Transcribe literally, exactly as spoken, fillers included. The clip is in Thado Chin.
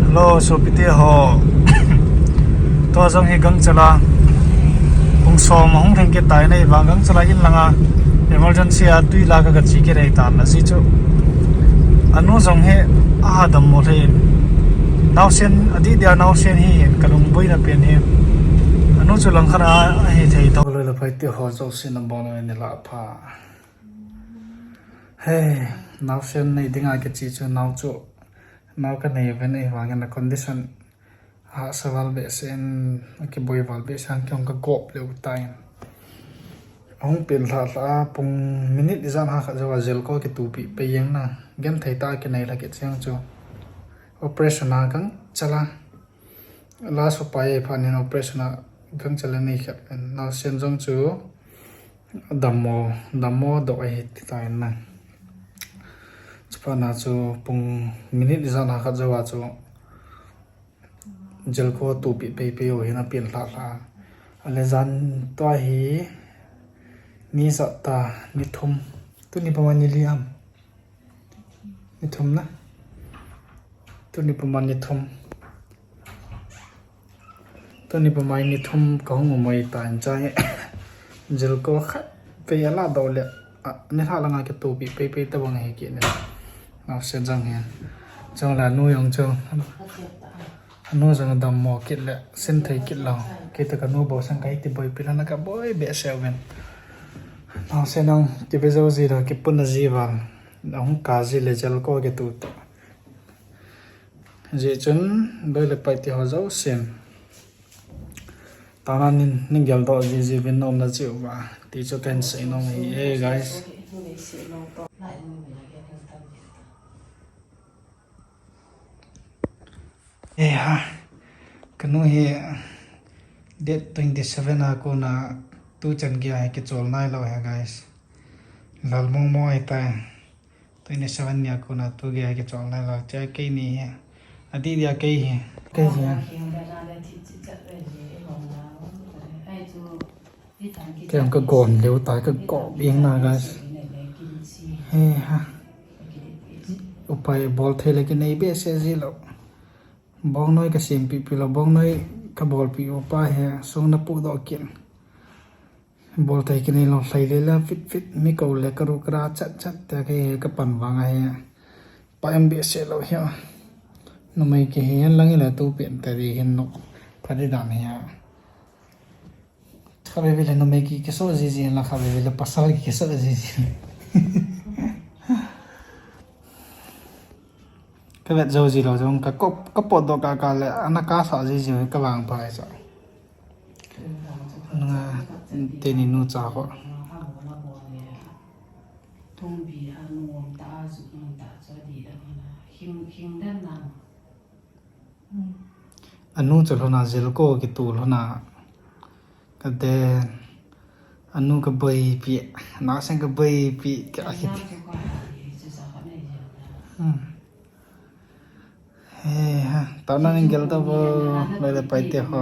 Hello, sopite ho. Tua jong hi Gangchela. Pung som ahung theng kit tai, nei vang Gangchela in langa emergency a tui la ka kachi kit ei tan, ajeh chu anu jong hi aha dammo thei in. Naosen, adih dia naosen hi kalungboina pen hi. Anu chu langkhat a ahi thei tho. Loi le paite ho jouse nabonchauvin nilhah pha. Hei, naosen nei dinga kichi chu nao chu, nao kanei uvin ahivangin a condition hahsa val behseh in, akiboi val behseh in, kei hung kagop lheh tai. Ahung pen lhah lhah a pung minute ijat ham khat jouva Jelco kitupi pei jeng na, genthei tah a kinei lha kit jeng chu. Operation a Gangchela. Last upai ahi phat in operation a Gangchela nei khat in. Naosen jong chu dammo, dammo doh ahi ti tai na. Chuphat na chu pung minute ijat ham khat jouva chu Jelco tupi pei pei u hin apen lhah lhah a. Ale jan tua hi ni ijat ta, ni thum. Tuni puma ni li ham? Ni thum na. Tuni puma ni thum. Tuni puma ni thum kahung um ahi tan chai. Jelco khat pei ala doh le, a, nilhah langa kitupi pei pei tabang ahi kit ne. Naosen jong hi. Chule anu jong chu. Anu jong dammo kit le, sin thei kit lou. Kei toh kanu bou sang kahi ti boipi lhon a kaboi behseh uvin. Naosen jong kive jou ji lou, kipuna ji val. Ahung kap ji le Jelco kitu ta. Hijeh chun, loi le paite ho jousen. Tana nin, nin geldoh ji ji uvin nomna cheh uva. Ti chu kahin sei nom ahi e, guys. Eh ha. Kanu hi date twenty seven a kona tuchan gei a hi kichol nailou ahi, guys. Lal mong mong ahitai. Twenty seven ni a kona tu gei a hi kichol nailou. Chea keini hi. Adih dia kei hi. Kei hi. Kei jong kagom lheh tai, kagop ing na, guys. He ha. Upai bol thei le kinei behseh ji lou. Bongnoi kasempeh peh lou, bongnoi kabolpeh u pa hi song na pudoh kit. Bol thei kinei lou, lhai le la fit fit, mi kou le karu kara chat chat te kei hi kapan vang ahi. Pa em behseh lou hi. Numei kihi hen lang ile tu pen te di hin nok. Pha di dan hi a. Khatvei vei le numei ki, kiso ji ji la, khatvei vei le pasal ki, kiso ji ji. Kavet jou ji lou jong, ka kop, kapotdoh kah kah le, ana kasa ji ji, kavangpha ahi sa. Nga, teni nu cha ho. Anu chu lhona Jelco kitu lhona. Ka den. Anu kaboipi. Naosen kaboipi. Ka hi. He ha. Tana nin gel tavo. Loi le paite ho.